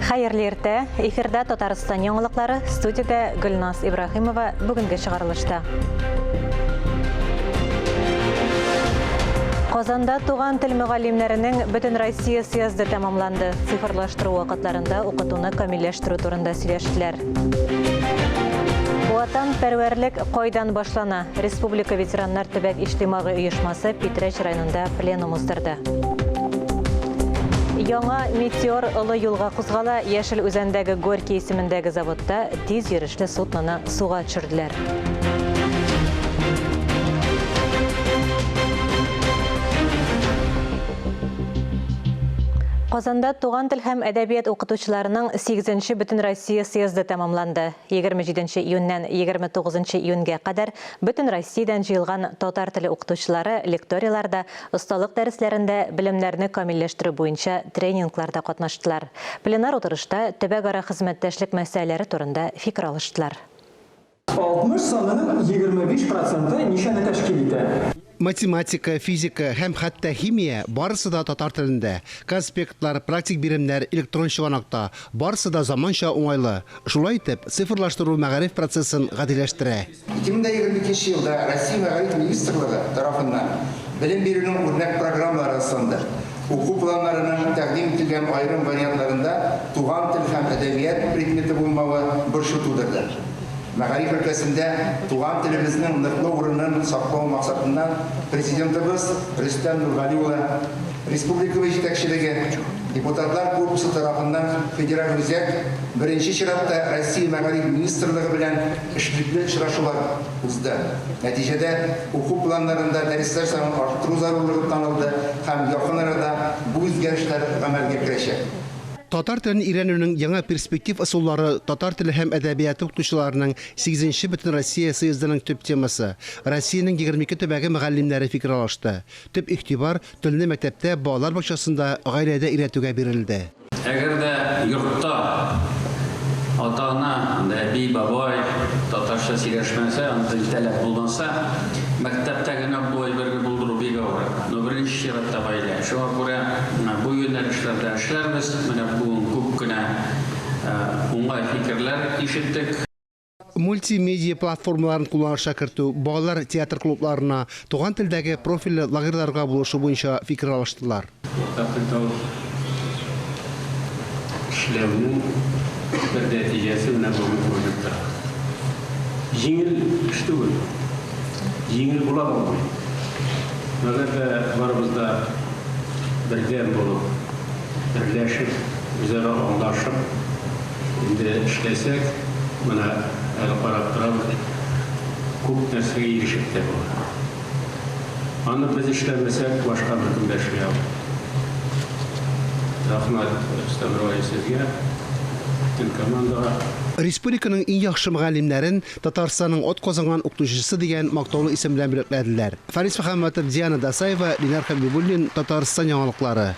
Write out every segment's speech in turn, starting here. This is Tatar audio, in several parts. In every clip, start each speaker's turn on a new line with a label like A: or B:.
A: Хәерле иртә! Эфирда Татарстан яңалыклары, студиядә Гөлназ Ибраһимова бүгенге чыгарылышта. Казанда туган тел мөгаллимнәренең Бөтенроссия съезды тәмамланды. Цифрлаштыру вакытларында укытуны камилләштерү турында сөйләштеләр. Ватанпәрвәрлек кайдан башлана? Республика ветераннар төбәк иҗтимагый оешмасы Питрәч районында пленум уздырды. Яңа Метеор олы юлга кузгала, Яшел Үзәндәге Горький исемендәге заводта тиз йөрешле судноны суга төшерделәр. Казанда туган тел һәм әдәбият укытучыларының 8-нче Бөтенроссия съезды тәмамланды. 27 июньнән 29 июньгә кадәр бөтен Россиядән җыелган татар теле укытучылары лекторийларда, осталык дәресләрендә белемнәрне камилләштерү буенча тренингларда катнаштылар. Пленар утырышта төбәкара хезмәттәшлек мәсьәләләре турында фикер алыштылар.
B: 60 санының 25 проценты ничәне тәшкил итә?
C: Математика, физика һәм хәтта химия, барысы да татар телендә. Конспектлар, практик биремнәр электрон чыганакта, барысы да заманча уңайлы. Шулай итеп, цифрлаштыру мәгариф процессын гадиләштерә.
D: 2022 елда Россия Мәгариф министрлыгы тарафыннан белем бирүнең үрнәк программалары расланды. Уку планнарының тәкъдим ителгән аерым вариантларында туган тел һәм әдәбият предметы булмавы борчу тудырды. Мәгариф өлкәсендә туган телебезнең ныклы урынын саклау максатыннан Президентыбыз Рөстәм Нургали улы, республикабыз җитәкчелеге, депутатлар корпусы тарафыннан федераль үзәк, беренче чиратта Россия Мәгариф министрлыгы белән эшлекле очрашулар узды. Нәтиҗәдә, уку планнарында дәресләр санын арттыру зарурлыгы танылды һәм якын арада бу үзгәрешләр гамәлгә керәчәк.
C: Татар телен өйрәнүнең яңа перспектив ысуллары татар теле һәм әдәбияты укытучыларының сигезенче Бөтенроссия съездының төп темасы. Россиянең 22 төбәге мөгаллимнәре фикер алышты. Төп игътибар телне мәктәптә, балалар бакчасында, гаиләдә өйрәтүгә бирелде.
E: Әгәр дә йортта ата-ана, анда әби, бабай татарча сөйләшмәсә, андый таләп булмаса, мәктәптә генә бу әйберне булдыру бик авыр. Но беренче чиратта гаилә. Шуңа күрә бу юнәлешләрдә эшләрбез. Менә бүген күп кенә уңай фикерләр ишеттек.
C: Мультимедиа платформаларын кулланышка кертү, балалар театр клубларына, туган телдәге профильле лагерьларга булышу буенча фикер алыштылар.
E: Уртак тел табып эшләүнең бер нәтиҗәсе менә бүген күренеп тора. Җиңел эш түгел, җиңел була да алмый. Мәгәр дә барыбыз да бердәм булып, берләшеп, үзара аңлашып, Инде эшләсәк, менә әле карап торабыз, күп нәрсәгә ирешеп тә була. Аны без эшләмәсәк, башка беркем дә эшли алмый. Рәхмәт, Рөстәм Нургалиевич, сезгә, бөтен командага.
C: Республиканың иң яхшы мөгаллимнәрен Татарстанның атказанган укытучысы дигән мактаулы исем белән бүләкләделәр. Фарис Мөхәммәтов, Диана Дасаева, Ленар Хәбибуллин, Татарстан яңалыклары.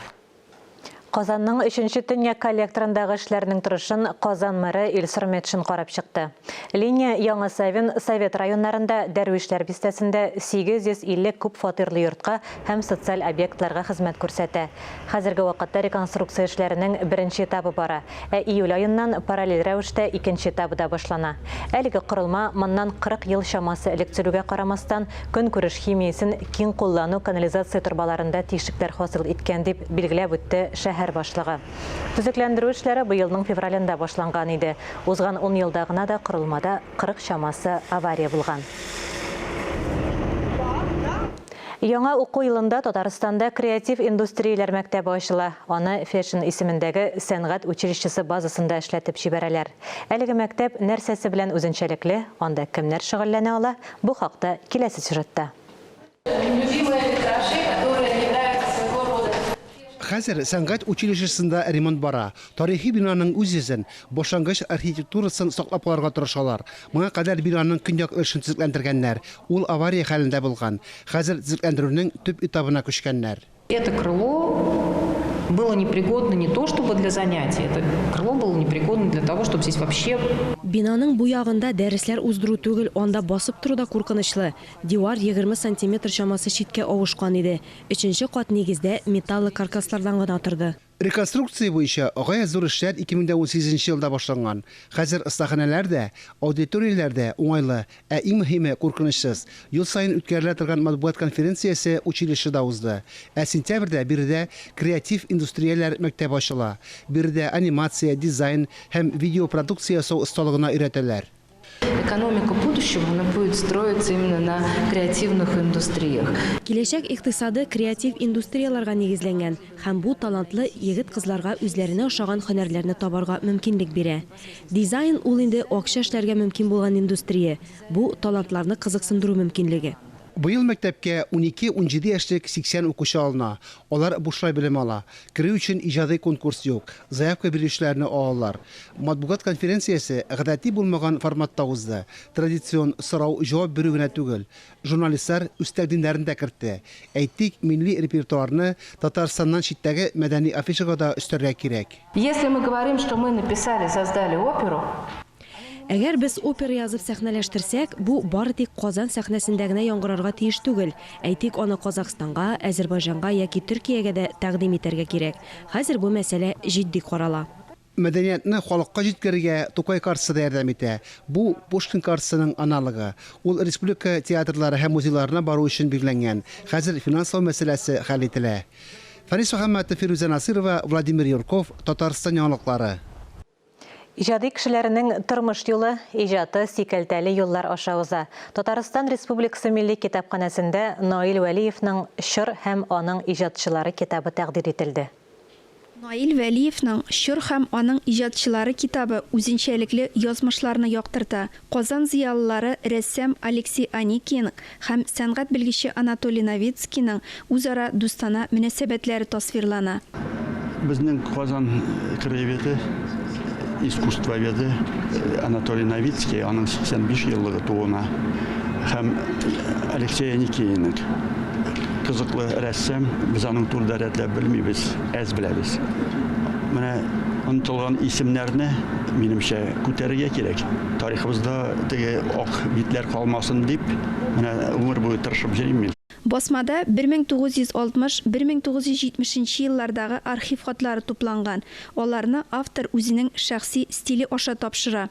A: Казанның өченче төньяк коллекторындагы эшләрнең торышын Казан мэры Илсур Метшин карап чыкты. Линия Яңа Савин, Совет районнарында, Дәрвишләр бистәсендә 850 күп фатирлы йортка һәм социаль объектларга хезмәт күрсәтә. Хәзерге вакытта реконструкция эшләренең беренче этабы бара, ә июль аеннан параллель рәвештә икенче этабы да башлана. Әлеге корылма моннан 40 ел чамасы элек төзелүгә карамастан, Көнкүреш химиясен киң куллану канализация торбаларында тишекләр хасил иткән, дип билгеләп үтте шәһәр башлыгы. Төзекләндерү эшләре быелның февралендә башланган иде. Узган ун елда гына да корылмада 40 чамасы авария булган. Яңа уку елында Татарстанда креатив индустрияләр мәктәбе ачыла. Аны Фешин исемендәге сәнгать училищесы базасында эшләтеп җибәрәләр. Әлеге мәктәп нәрсәсе белән үзенчәлекле, анда кемнәр шөгыльләнә ала, бу хакта киләсе сюжетта.
C: Хәзер сәнгать училищесында ремонт бара. Тарихи бинаның үз йөзен, башлангыч архитектурасын саклап калырга тырышалар. Моңа кадәр бинаның көньяк өлешен төзекләндергәннәр. Ул авария хәлендә булган. Хәзер төзекләндерүнең төп этабына күчкәннәр.
F: Это крыло было непригодно не то чтобы для занятий, это крыло было непригодно для того, чтобы здесь вообще.
G: Бинаның бу ягында дәресләр уздыру түгел, анда басып тору да куркынычлы. Дивар 20 сантиметр чамасы читкә авышкан иде. Өченче кат нигездә металлокаркаслардан гына торды.
C: Реконструкция буенча гаять зур эшләр 2018 нче елда башланган. Хәзер остаханәләр дә, аудиторияләр дә уңайлы, ә иң мөһиме, куркынычсыз. Ел саен үткәрелә торган матбугат конференциясе училищеда узды. Ә сентябрьдә биредә креатив индустрияләр мәктәбе ачыла. Биредә анимация, дизайн һәм видеопродукция ясау осталыгына өйрәтәләр.
H: Экономика будущего, она будет строиться именно на креативных индустриях.
G: Киләчәк икътисады креатив индустрияләргә нигезләнгән һәм бу талантлы егет-кызларга үзләренә ошаган һөнәрләрне табарга мөмкинлек бирә. Дизайн ул инде акча эшләргә мөмкин булган индустрия, бу, талантларны кызыксындыру мөмкинлеге.
C: Быел мәктәпкә унике-унҗиде яшьлек 80 укучы алына. Алар бушлай белем ала. Керү өчен иҗади конкурс юк, заявка бирүчеләрне алалар. Матбугат конференциясе гадәти булмаган форматта узды. Традицион сорау-җавап бирү генә түгел. Журналистлар үз тәкъдимнәрен дә кертте. Әйтик, милли репертуарны Татарстаннан читтәге мәдәни афишага да өстәргә кирәк.
H: Если мы говорим, что мы написали, создали оперу.
G: Әгәр без опера язып сәхнәләштерсәк, бу бары тик Казан сәхнәсендә генә яңгырарга тиеш түгел. Әйтик, аны Казахстанга, Әзербайҗанга яки Төркиягә дә тәкъдим итәргә кирәк. Хәзер бу мәсьәлә җитди карала.
C: Мәдәниятне халыкка җиткерергә Тукай картасы да ярдәм итә. Бу, Пушкин картасының аналогы. Ул республика театрлары һәм музейларына бару өчен билгеләнгән. Хәзер финанслау мәсьәләсе хәл ителә. Фәнис Мөхәммәтов, Фирүзә Насыйрова, Владимир Юрков, Татарстан яңалыклары.
A: Иҗади кешеләрнең тормыш юлы, иҗаты сикәлтәле юллар аша уза. Татарстан Республикасы Милли китапханәсендә Наил Вәлиевның Чор һәм аның иҗатчылары китабы тәкъдир ителде.
I: Наил Вәлиевның Чор һәм аның иҗатчылары китабы үзенчәлекле язмышларны яктырта. Казан зыялылары рәссам Алексей Аникиенг һәм сәнгать белгече Анатолий Новицкийның үзара дустана мөнәсәбәтләре тасвирлана.
J: Безнең Казан краеведы, искусствоведы Анатолий Новицкий, аның 85 еллыгы тууына һәм Алексей Аникеевның кызыклы рәссам, без аның турында рәтләп белмибез, әз беләбез. Менә онытылган исемнәрне, минемчә, күтәрергә кирәк. Тарихыбызда теге ак битләр калмасын дип, менә гомер буе тырышып йөрим мин.
I: Басмада 1960-1970 нче еллардагы архив хатлары тупланган, аларны автор үзенең шәхси стиле аша тапшыра.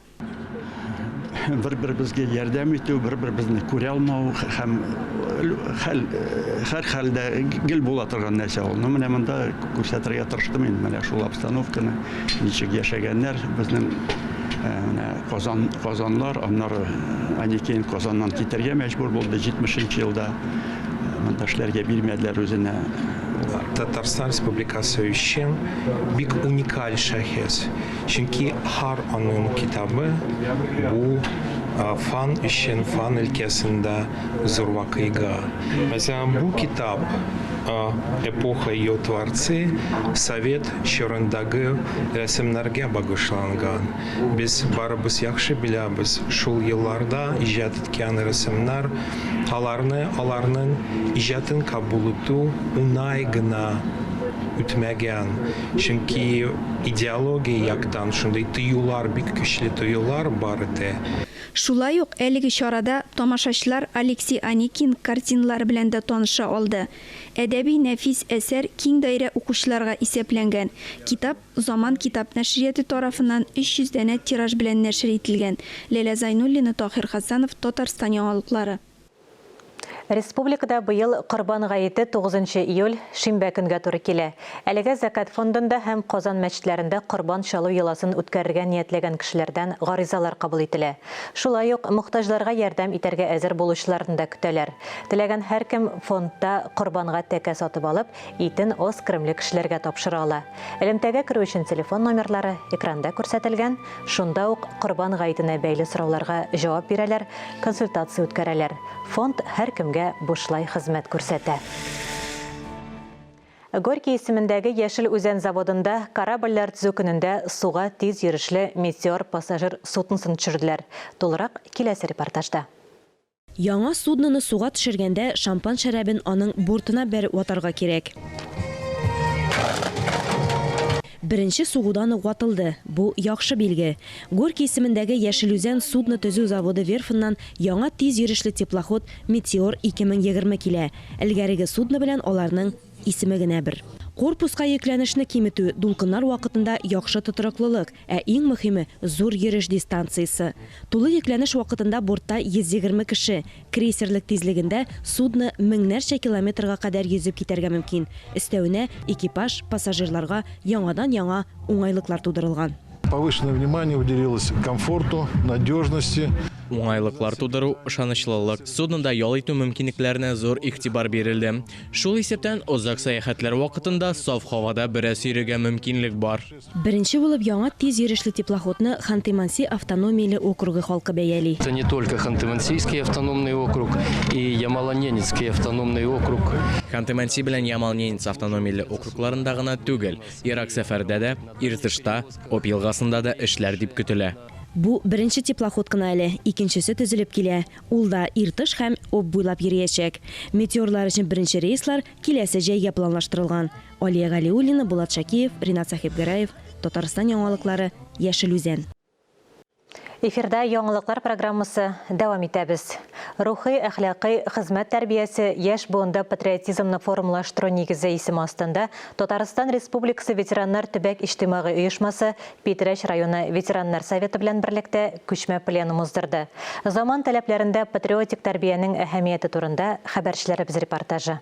J: Бер-беребезгә ярдәм итү, бер-беребезне күрә алмау һәм хәл, һәр хәлдә гел була торган нәрсә ул. Ну, менә монда күрсәтергә тырыштым инде менә шул обстановканы, ничек яшәгәннәр безнең э, менә Казан, Казанлар, аннары Аникеев Казаннан китәргә мәҗбүр булды 70 елда. Монда эшләргә бирмәделәр үзенә.
K: Татарстан Республикасы өчен бик уникаль шәхес. Чөнки һәр аның китабы бу фан өчен, фан өлкәсендә зур вакыйга. Мәсәлән, бу китап Эпоха ее творцы совет чорындагы рәсемнәргә багышланган. Без барыбыз яхшы беләбез, шул елларда иҗат иткән рәсемнәр аларны, аларның иҗатын кабул итү унай гына үтмәгән. Чөнки идеология яктан шундый тыюлар, бик көчле тыюлар бар иде.
I: Шулай ук әлеге чарада тамашачылар Алексей Аникин картиналары белән дә таныша алды. Әдәби нәфис әсәр киң даирә укучыларга исәпләнгән. Китап Заман китап нәшрияте тарафыннан 300 данә тираж белән нәшер ителгән. Ләлә Зайнуллина, Таһир Хәсәнов, Татарстан яңалыклары.
A: Республикада быел Корбан гаете 9 нчы июль, шимбә көнгә туры килә. Әлегә Зәкят фондында һәм Казан мәчетләрендә корбан чалу йоласын үткәрергә ниятләгән кешеләрдән гаризалар кабул ителә. Шулай ук мохтаҗларга ярдәм итәргә әзер булучыларны да көтәләр. Теләгән һәркем фондта корбанга тәкә сатып алып, итен аз керемле кешеләргә тапшыра ала. Элемтәгә керү өчен телефон номерлары экранда күрсәтелгән, шунда ук Корбан гаетенә бәйле сорауларга җавап бирәләр, консультация үткәрәләр. Фонд һәркемгә бушлай хезмәт күрсәтә. Горький исемендәге Яшел Үзән заводында корабльләр төзү көнендә суга тиз йөрешле Метеор пассажир судносын төшерделәр. Тулырак киләсе репортажда.
G: Яңа судноны суга төшергәндә шампан шәрабен аның бортына бәреп ватарга кирәк. Беренче сугудан ук ватылды, бу яхшы билге. Горький исемендәге Яшел Үзән судно төзү заводы верфеннан яңа тиз йөрешле теплоход Метеор 2020 килә. Элгәреге судно белән аларның исеме генә бер. Корпуска йөкләнешне киметү, дулкыннар вакытында яхшы тотрыклылык, ә иң мөһиме, зур йөреш дистанциясе. Тулы йөкләнеш вакытында бортта 120 кеше. Крейсерлык тизлегендә судно меңнәрчә километрга кадәр йөзеп китәргә мөмкин. Өстәвенә, экипаж, пассажирларга яңадан-яңа уңайлыклар тудырылган.
L: Повышенное внимание уделилось комфорту, надежности.
M: Уңайлыклар тудыру, ышанычлылык, суднода ял итү мөмкинлекләренә зур игътибар бирелде. Шул исәптән, озак сәяхәтләр вакытында саф һавада бераз йөрергә мөмкинлек бар.
G: Беренче булып яңа тиз йөрешле теплоходны Ханты-Манси автономияле округы халкы бәяли.
N: Это не только Ханты-Мансийский автономный округ и Ямало-Ненецкий автономный округ.
M: Ханты-Манси белән Ямал-Ненец автономияле округларында гына түгел, ерак сәфәрдә дә, Иртышта, Обь елгасында да эшләр дип көтелә.
G: Бу беренче теплоход кына әле, икенчесе төзелеп килә. Ул да Иртыш һәм Обь буйлап йөриячәк. Метеорлар өчен беренче рейслар киләсе җәйгә планлаштырылган. Алия Галиуллина, Булат Шакиев, Ринат Сәхибгәрәев, Татарстан яңалыклары, Яшел Үзән.
A: Эфирда яңалыклар программасы дәвам итәбез. Рухи, әхлакый, хезмәт тәрбиясе, яшь буында патриотизмны формалаштыру нигезе исеме астында Татарстан Республикасы ветераннар төбәк иҗтимагый оешмасы Питрәч районы ветераннар советы белән берлектә күчмә пленум уздырды. Заман таләпләрендә патриотик тәрбиянең әһәмияте турында хәбәрчеләребез репортажы.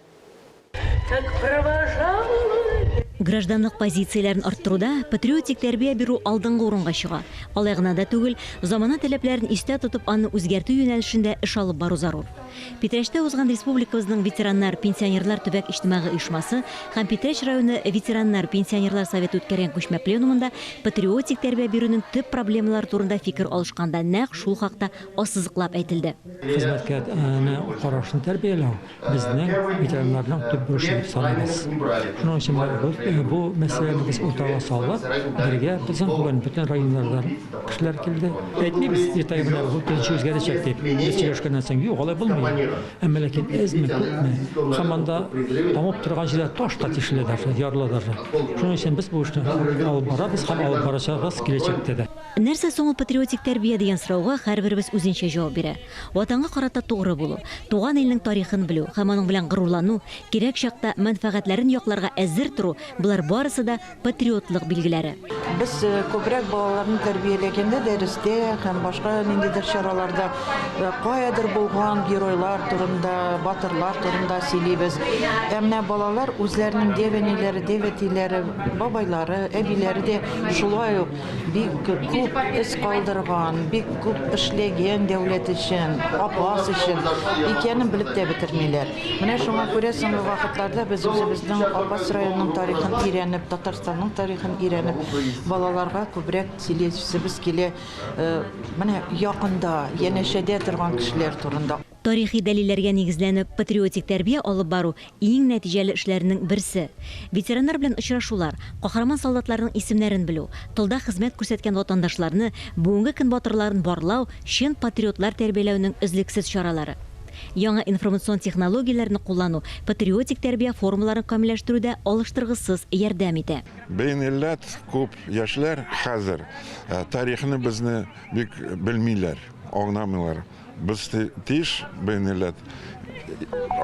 O: Гражданлык позицияләрен арттыруда патриотик тәрбия бирү алдынгы урынга чыга. Алай гына да түгел, замана таләпләрен истә тотып, аны үзгәртү юнәлешендә эш алып бару зарур. Питрәчтә узган республикабызның ветераннар, пенсионерлар төбәк иҗтимагый оешмасы һәм Питрәч районы ветераннар, пенсионерлар советы үткәргән күчмә пленумында патриотик тәрбия бирүнең төп проблемалары турында фикер алышканда нәкъ шул хакта ассызыклап әйтелде.
P: Хезмәткә карашны тәрбияләү, Безнең ветераннарның төп бурычы дип саныйбыз. Шуның өчен менә бу мәсьәләне без уртага салып, бергә безнең бүген бөтен районнардан кешеләр килде. Әйтмибез, иртәгә менә бу төшенчә үзгәрәчәк дип. Без сөйләшкәннән соң, юк, алай булмый. Әмма ләкин әзме, күпме, һәм анда тамып торган җирдә таш та тишелә даже, ярыла даже. Шуның өчен без бу эшне алып барабыз һәм алып барачакбыз киләчәктә дә.
O: Нәрсә соң ул патриотик тәрбия дигән сорауга һәрберебез үзенчә җавап бирә. Ватанга карата тугры булу, туган илнең тарихын белү һәм аның белән горурлану, кирәк чакта мәнфәгатьләрен якларга әзер тору, болар барысы да патриотлык билгеләре.
Q: Без күбрәк балаларны тәрбияләгәндә дәрестә һәм башка ниндидер чараларда каядыр булган геройлар турында, батырлар турында сөйлибез. Ә менә балалар үзләренең дәү әниләре, дәү әтиләре, бабайлары, әбиләре дә шулай ук Бик күп эз калдырган, бик күп эшләгән дәүләт өчен, Апас өчен икәнен белеп тә бетермиләр. Менә шуңа күрә соңгы вакытларда без үзебезнең Апас районының тарихын өйрәнеп, Татарстанның тарихын өйрәнеп, балаларга күбрәк сөйлисебез килә, менә якында, янәшәдә торган кешеләр турында.
O: Тарихи дәлилләргә нигезләнеп, патриотик тәрбия алып бару иң нәтиҗәле эшләрнең берсе. Ветераннар белән очрашулар, каһарман солдатларның исемнәрен белү, тылда хезмәт күрсәткән ватандашларны, бүгенге көн батырларын барлау, чын патриотлар тәрбияләүнең өзлексез чаралары. Яңа информацион технологияләрне куллану патриотик тәрбия формаларын камилләштерүдә алыштыргысыз ярдәм итә.
L: Бәйнелләт күп яшьләр хәзер тарихны безне бик белмиләр, аңламыйлар. Без тиеш, бәйнелләт,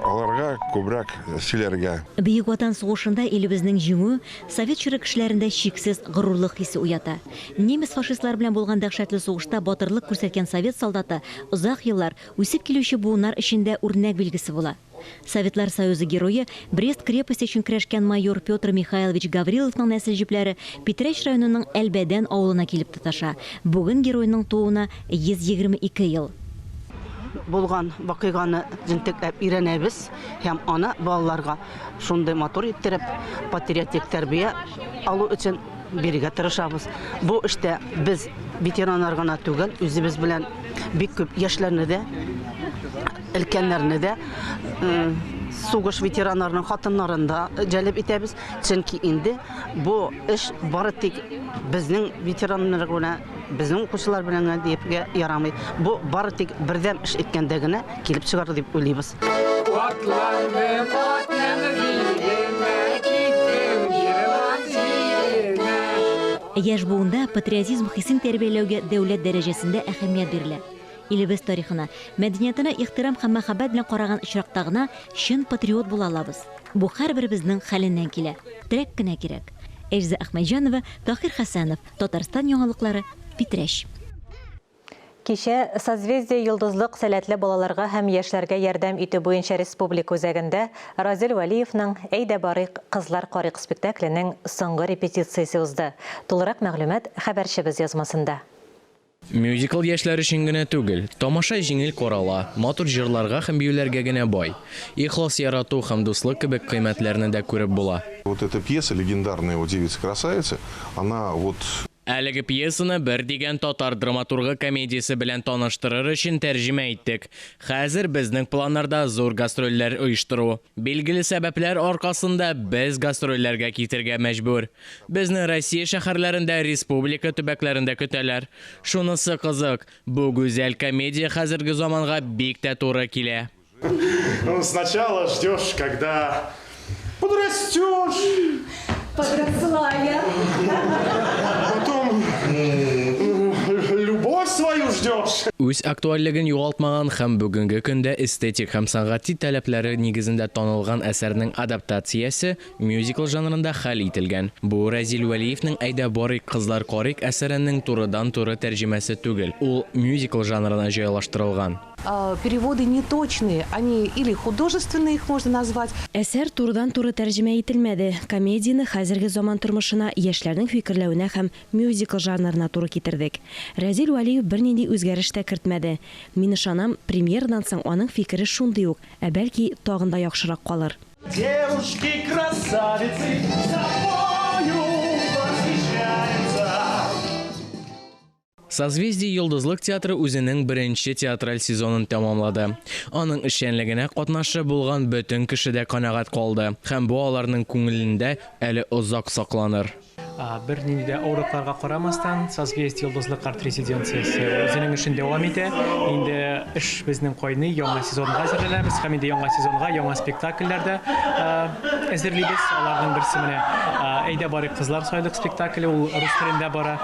L: аларга күбрәк сөйләргә.
O: Бөек Ватан сугышында илебезнең җиңүе совет чоры кешеләрендә чиксез горурлык хисе уята. Немец фашистлары белән булган дәһшәтле сугышта батырлык күрсәткән совет солдаты озак еллар үсеп килүче буыннар өчен дә үрнәк билгесе була. Советлар Союзы Герое, Брест крепосте өчен көрәшкән майор Петр Михайлович Гавриловның нәсел җепләре Питрәч районының Әлбәдән авылына килеп тоташа. Бүген геройның тууына 122 ел.
R: Булган вакыйганы җентекләп өйрәнәбез һәм аны балаларга шундый матур иттереп патриотик тәрбия алу өчен бирергә тырышабыз. Бу эштә без ветераннар гына түгел, үзебез белән бик күп яшьләрне дә, өлкәннәрне дә, сугыш ветераннарының хатыннарын да җәлеп итәбез. Чөнки инде бу эш бары тик безнең ветераннар гына, безнең укучылар белән генә диепгә ярамый. Бу бары тик бердәм эш иткәндә генә килеп чыгар дип уйлыйбыз. Атландым
O: атның биленә, киттем Герман җиренә. Яшь буында патриотизм хисен тәрбияләүгә дәүләт дәрәҗәсендә әһәмият бирелә. Илебез тарихына, мәдәниятына ихтирам һәм мәхәббәт белән караган очракта гына чын патриот була алабыз. Бу һәрберебезнең хәленнән килә. Теләк кенә кирәк. Эльза Әхмәтҗанова, Таһир Хәсәнов, Татарстан яңалыклары, Питрәч.
A: Кичә Созвездие-Йолдызлык сәләтле балаларга һәм яшьләргә ярдәм итү буенча республика үзәгендә Разил Вәлиевның Әйдә барыйк, кызлар карыйк спектакленең соңгы репетициясе узды. Тулырак мәгълүмат хәбәрчебез язмасында.
M: Мюзикл яшьләр өчен генә түгел. Тамаша җиңел карала, матур җырларга һәм биюләргә генә бай. Ихлас ярату һәм дуслык кебек кыйммәтләрне дә күреп була.
S: Вот эта пьеса легендарная его Девица-красавица, она вот.
M: Әлеге пьесаны бер дигән татар драматургы комедиясе белән таныштырыр өчен тәрҗемә иттек. Хәзер безнең планнарда зур гастрольләр оештыру. Билгеле сәбәпләр аркасында без гастрольләргә китергә мәҗбүр. Безне Россия шәһәрләрендә, республика төбәкләрендә көтәләр. Шунысы кызык, бу гүзәл комедия хәзерге заманга бик тә туры килә.
T: Ну, сначала ждешь, когда подрастешь.
U: Подросла я.
T: Потом любовь свою ждешь.
M: Үз актуальлеген югалтмаган һәм бүгенге көндә эстетик һәм сәнгати таләпләре нигезендә танылган әсәрнең адаптациясе Мюзикл жанрында хәл ителгән. Бу Рәзил Вәлиевнең Әйдә барыйк, кызлар карыйк әсәренең турыдан-туры тәрҗемәсе түгел, ул мюзикл жанрына җайлаштырылган.
V: Переводы неточные, они или художественные их можно назвать.
G: Әсәр турыдан-туры тәрҗемә ителмәде. Комедияне хәзерге заман тормышына, яшьләрнең фикерләвенә һәм мюзикл жанрына туры китердек. Рәзил Вәлиев бернинди үзгәреш тә кертмәде. Мин ышанам, премьерадан соң аның фикере шундый ук, ә бәлки, тагын да яхшырак калыр.
T: Девушки красавицы собою восхищаются.
M: Созвездие-Йолдызлык театры үзенең беренче театраль сезонын тәмамлады. Аның эшчәнлегенә катнашы булган бөтен кеше дә канәгать калды һәм бу аларның күңелендә әле озак сакланыр.
W: Бернинди дә авырлыкларга карамастан, Созвездие Йолдызлык арт-резиденциясе үзенең эшен дәвам итә. Инде эш безнең кайный, яңа сезонга әзерләнәбез һәм инде яңа сезонга яңа спектакльләр дә әзерлибез. Аларның берсе менә Әйдә барыйк, кызлар сайлык спектакле, ул рус телендә бара.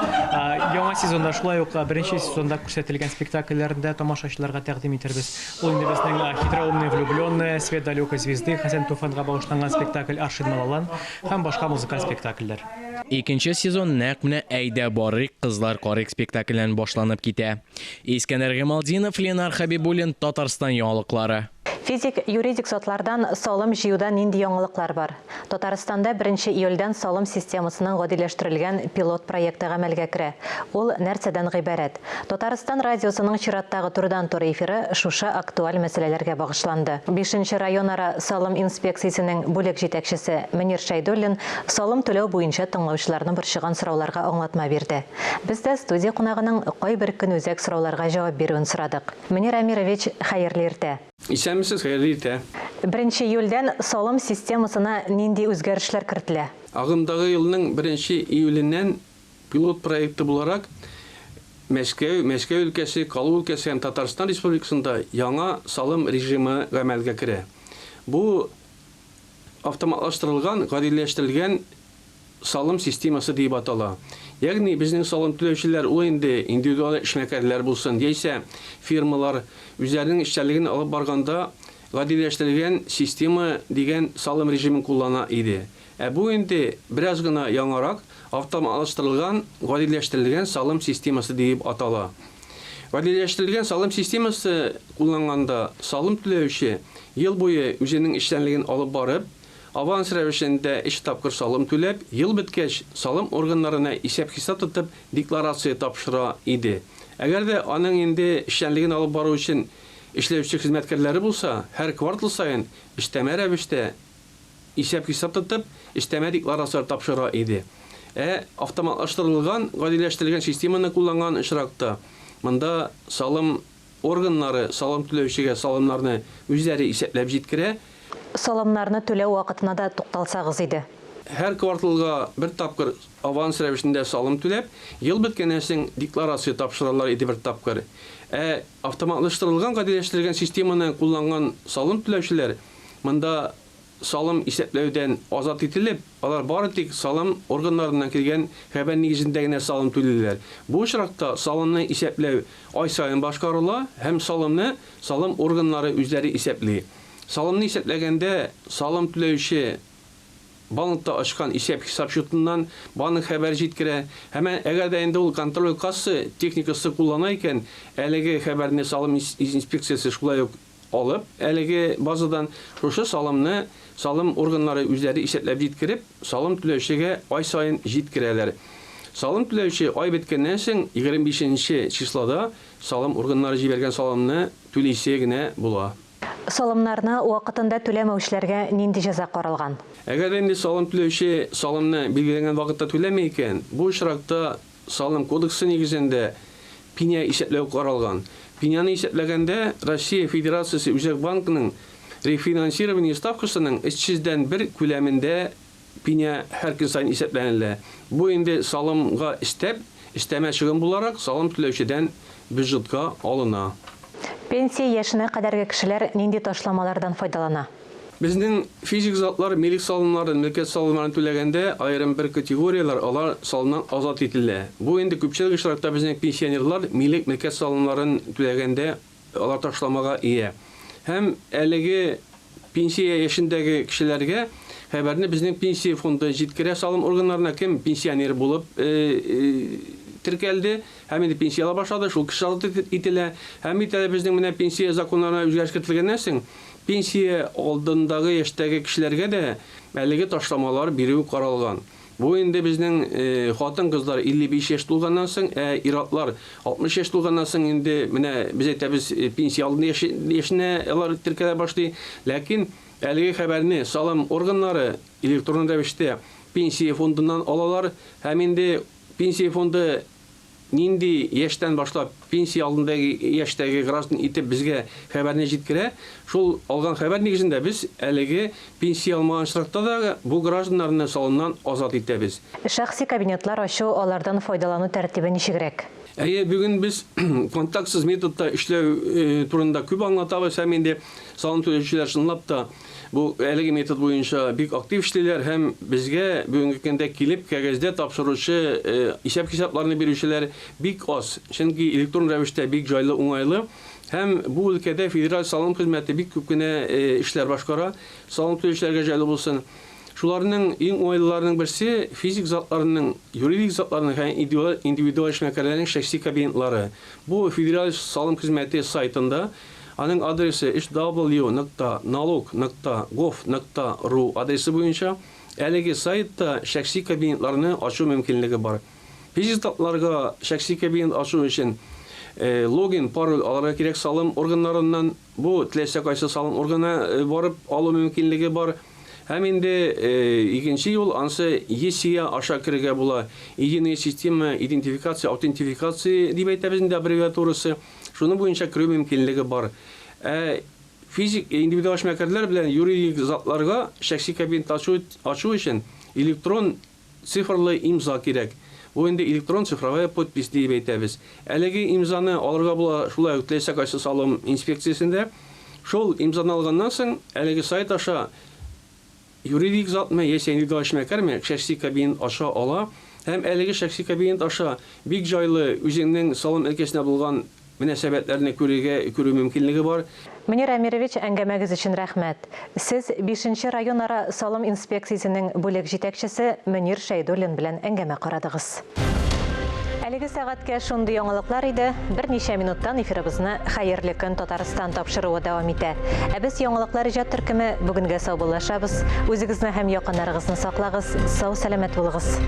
W: Яңа сезонда шулай ук беренче сезонда күрсәтелгән спектакльләрне дә тамашачыларга тәкъдим итәрбез. Ул инде безнең Хитроумные влюбленные, Свет далекой звезды, Хәсән Туфанга багышланган спектакль Аршин Малалан. Һәм башка музыкаль спектакльләр.
M: Икенче сезон нәкъ менә Әйдә барыйк, кызлар карыйк спектакленнән башланып китә. Искәндәр Гыймалтдинов, Ленар Хәбибуллин, Татарстан яңалыклары.
A: Физик, юридик затлардан салым җыюда нинди яңалыклар бар? Татарстанда беренче июльдән салым системасының гадиләштерелгән пилот проекты гамәлгә керә. Ул нәрсәдән гыйбарәт? Татарстан радиосының чираттагы турыдан-туры эфиры шушы актуаль мәсьәләләргә багышланды. Бишенче районара салым инспекциясенең бүлек җитәкчесе Мөнир Шәйдуллин салым түләү буенча тыңлаучыларны борчыган сорауларга аңлатма бирде. Без дә студия кунагының кайбер көнүзәк сорауларга җавап бирүен сорадык. Мөнир Әмирович, хәерле иртә!
X: Исәнмесез, хәерле иртә!
A: Беренче июльдән салым системасына нинди үзгәрешләр кертелә?
X: Агымдагы елның беренче июленнән Пилот проекты буларак, Мәскәү, Мәскәү өлкәсе, Калуга өлкәсе һәм Татарстан Республикасында яңа салым режимы гамәлгә керә. Бу автоматлаштырылган, гадиләштерелгән салым системасы диеп атала. Ягъни безнең салым түләүчеләр ул инде индивидуаль эшмәкәрләр булсын, яисә фирмалар үзләренең эшчәнлеген алып барганда гадиләштерелгән система дигән салым режимын куллана иде. Ә бу инде бераз гына яңарак, автоматлаштырылган, гадиләштерелгән салым системасы диеп атала. Гадиләштерелгән салым системасы кулланганда салым түләүче ел буе үзенең эшчәнлеген алып барып, аванс рәвешендә өч тапкыр салым түләп, ел беткәч, салым органнарына исәп-хисап тотып декларация тапшыра иде. Әгәр дә аның инде эшчәнлеген алып бару өчен эшләүче хезмәткәрләре булса, һәр квартал саен өстәмә рәвештә исәп-хисап тотып, өстәмә декларацияләр тапшыра иде. Ә автоматлаштырылган, гадиләштерелгән системаны кулланган очракта, монда салым органнары салым түләүчегә салымнарны үзләре исәпләп җиткерә.
A: Салымнарны түләү вакытына да тукталсагыз иде.
X: Һәр кварталга бер тапкыр аванс рәвешендә салым түләп, ел беткәннән соң декларация тапшыралар иде бер тапкыр. Ә автоматлаштырылган, гадиләштерелгән системаны кулланган салым түләүчеләр монда. салым исәпләүдән азат ителеп, алар бары тик салым органнарыннан килгән хәбәр нигезендә генә салым түлиләр. Бу очракта салымны исәпләү ай саен башкарыла һәм салымны салым органнары үзләре исәпли. Салымны исәпләгәндә салым түләүче банкта ачкан исәп-хисап счетыннан банк хәбәр җиткерә һәм әгәр дә инде ул контроль-касса техникасы куллана икән, әлеге хәбәрне салым инспекциясе шулай ук алып, әлеге базадан шушы салымны салым органнары үзләре исәпләп җиткереп, салым түләүчегә ай саен җиткерәләр. Салым түләүче ай беткәннән соң 25 нче числода салым органнары җибәргән салымны түлисе генә була.
A: Салымнарны вакытында түләмәүчеләргә нинди җәза каралган?
X: Әгәр дә инде салым түләүче салымны билгеләнгән вакытта түләми икән, бу очракта Салым кодексы нигезендә пеня исәпләү каралган. Пеняны исәпләгәндә Россия Федерациясе Үзәк банкының рефинансирование ставкасының 300 дән бер күләмендә пеня һәр көн саен исәпләнелә. Бу инде салымга өстәп, өстәмә чыгым буларак салым түләүчедән бюджетка алына.
A: Пенсия яшенә кадәрге кешеләр нинди ташламалардан файдалана?
X: Безнең физик затлар милек салымнарын, мөлкәт салымнарын түләгәндә аерым бер категорияләр алар салымнан азат ителә. Бу инде күпчелек очракта безнең пенсионерлар милек, мөлкәт салымнарын түләгәндә алар ташламага ия. Һәм әлеге пенсия яшендәге кешеләргә хәбәрне безнең пенсия фонды җиткерә салым органнарына, кем пенсионер булып теркәлде, Һәм инде пенсия ала башлады, шул кеше азат ителә. Һәм бит әле безнең менә пенсия законнарына үзгәреш кертелгәннән соң, пенсия алдындагы яшьтәге кешеләргә дә әлеге ташламалар бирү каралган. Бу инде безнең хатын-кызлар 55 яшь тулганнан соң, ә ир-атлар 60 яшь тулганнан соң инде менә без әйтәбез, пенсия алдында яшенә алар теркәлә башлый. Ләкин әлеге хәбәрне салым органнары электрон рәвештә пенсия фондыннан алалар һәм инде Пенсия фонды нинди яшьтән башлап пенсия алдындагы яшьтәге граждан итеп безгә хәбәрне җиткерә, шул алган хәбәр нигезендә без әлеге пенсия алмаган очракта да бу гражданнарны салымнан азат итәбез.
A: Шәхси кабинетлар ачу, алардан файдалану тәртибе ничегрәк?
X: Әйе, бүген без контактсыз методта эшләү турында күп аңлатабыз һәм инде салым түләүчеләр чынлап та Бу әлеге метод буенча бик актив эшлиләр һәм безгә бүгенге көндә килеп кәгазьдә тапшыручы исәп-хисапларны бирүчеләр бик аз. Чөнки электрон рәвештә бик җайлы, уңайлы. Һәм бу өлкәдә Федераль салым хезмәте бик күп кенә эшләр башкара, салым түләүчеләргә җайлы булсын. Шуларның иң уңайлыларының берсе, физик затларның, юридик затларның һәм индивидуаль эшмәкәрләрнең шәхси кабинетлары. Бу Федераль салым хезмәте сайтында Аның адресы hw нокта налог нокта гов нокта ру адресы буенча. Әлеге сайтта шәхси кабинетларны ачу мөмкинлеге бар. Физик затларга шәхси кабинет ачу өчен логин, пароль алырга кирәк салым органнарыннан. Бу теләсә кайсы салым органына барып алу мөмкинлеге бар. Һәм инде икенче юл, ансы ЕСИА аша керергә була. Единая система идентификации, аутентификации дип әйтәбез инде аббревиатурасы. Шуның буенча керү мөмкинлеге бар. Ә физик, индивидуаль эшмәкәрләр белән юридик затларга шәхси кабинет ачу, ачу өчен электрон цифрлы имза кирәк. Бу инде электрон цифровая подпись диеп әйтәбез. Әлеге имзаны алырга була шулай ук теләсә кайсы салым инспекциясендә. Шул имзаны алганнан соң, әлеге сайт аша Юридик затмы яисә индивидуаль эшмәкәрме шәхси кабинет аша ала һәм әлеге шәхси кабинет аша бик җайлы үзеңнең салым өлкәсенә булган мөнәсәбәтләрне күрергә күрү мөмкинлеге бар.
A: Мөнир Әмирович, әңгәмәгез өчен рәхмәт. Сез бишенче районара салым инспекциясенең бүлек җитәкчесе Мөнир Шәйдуллин белән әңгәмә карадыгыз. Әлеге сәгатькә шундый яңалыклар иде. Берничә минуттан эфирыбызны Хәерле көн, Татарстан тапшыруы дәвам итә. Ә без яңалыклар иҗат төркеме бүгенгә саубуллашабыз. Үзегезне һәм якыннарыгызны саклагыз, сау-сәламәт булыгыз.